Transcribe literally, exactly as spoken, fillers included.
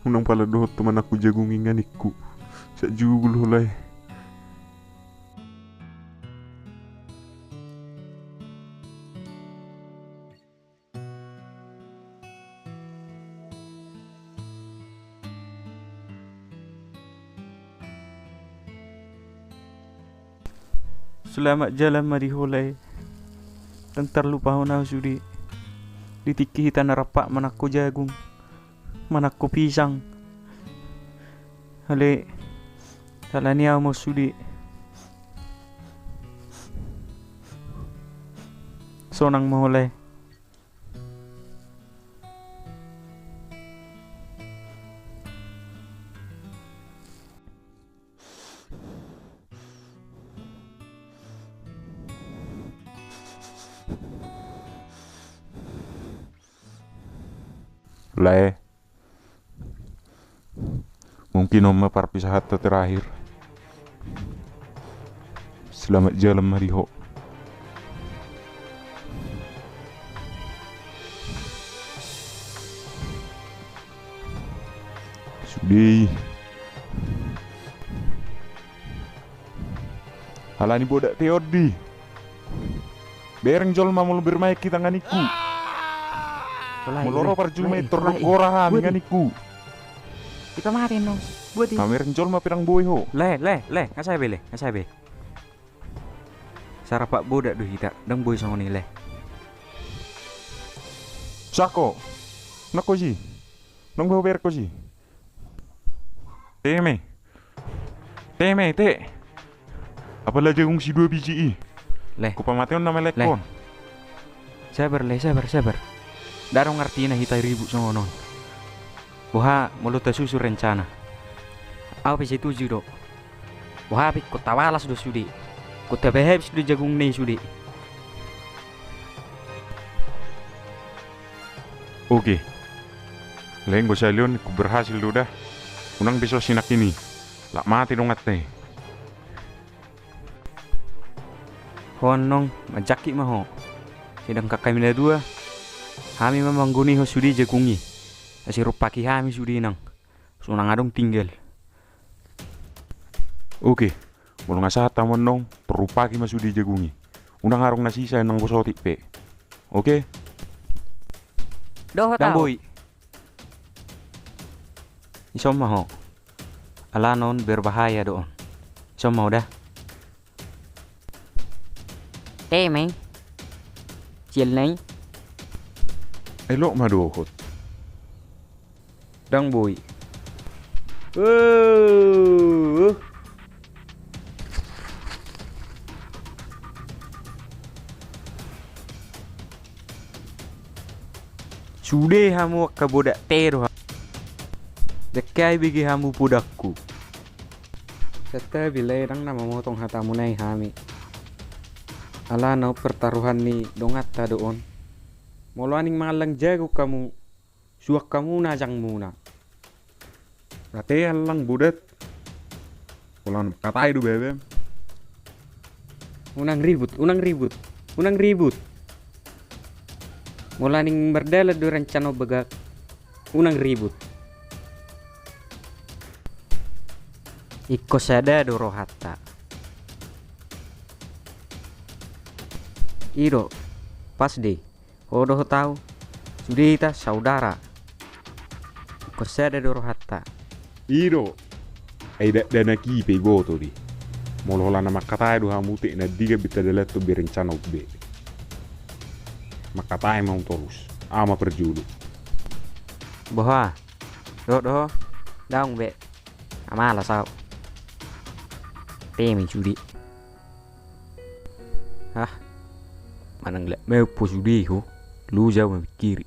Unang pala dohot tu manangko jagung i nga ningku. Sai jugul ho lae. Selamat jalan ma di ho lae. Ndang tarlupahon ahu sude di tingki hita na rap manangko jagung, manangko pisang. Ale, alani ahu ma ho sude. Sonang ma ho lae. Lae. Mungkin on ma parpisahanta terakhir. Selamat jalan ma di ho. Sude i. Alani bodat te on di. Bereng jolma molo bermain hita nga ningku. Molo ro parjolo i, tordok gora hami nga ningku. Hita mate no. Buat i. Bereng jolma pe ndang boi ho. Lae, lae, lae, nga sae be lae, nga sae be. Sarapat bodat do hita, ndang boi songon i lae. Sako. Nangko si. Ndang boi ho bereng ho si. Te me. Te me, te. Apala jagung sidua biji i. Lae. Hupamatehon nama lae on. Sabar lae, sabar, sabar. Ndang adong artina hita ribut songon on. Boha molo tasusun rencana? Ahu pe setuju do. Boha pe ingkon tabalas do sude. Ingkon tapahabis do jagung na i sude. Oke. Lae, anggo sahali on ingkon berhasil do da. Unang be songon si nangkin i. Lak mate donganta i. Ho annon, manjangkit ma ho. Sedangkan hami na dua, hami ma manggonihon sude jagung i. Asa dirumpaki hami sude nang. Unang adong tinggal. Oke. Molo nga sahat hamu annon, parumpaki ma sude jagung i. Unang adong na sisa nang bosotik pe. Oke? Dohot ahu. Ndang boi. Ison ma ho. Alana on berbahaya do on. Ison ma ho da. Te me. Sial na i. Elok ma dohot. Ndang boi. Sude hamu angka bodat te do ha. Ndang hea ibege hamu podangku. Santabi lae, ndang na mamotong hatamuna i hami. Alana on pertaruhan ni donganta do on. Molo aning mangallang jagung hamu, suan hamu na ajangmuna. Rate allang bodat. Pola mangkatai do bebem. Unang ribut, unang ribut, unang ribut. Molo aning mardalan do rencana bagak, unang ribut. Ingkon sada do rohanta. I do, pas de. Ho dohot ahu, sude hita saudara. Ingkon sada do rohanta. I do. Ai dakdanak i pe iboto di. Molo holan na mangkatai do hamu, tek na andigan be tadalanhon be rencana on be. Mangkatai ma hamu torus. Ahu ma parjolo. Boha? Dohot do ho? Daong be. Nga malas ahu. Te me sude. Ah. Manang lak meuppo sude ho. Loja ahu mamingkiri.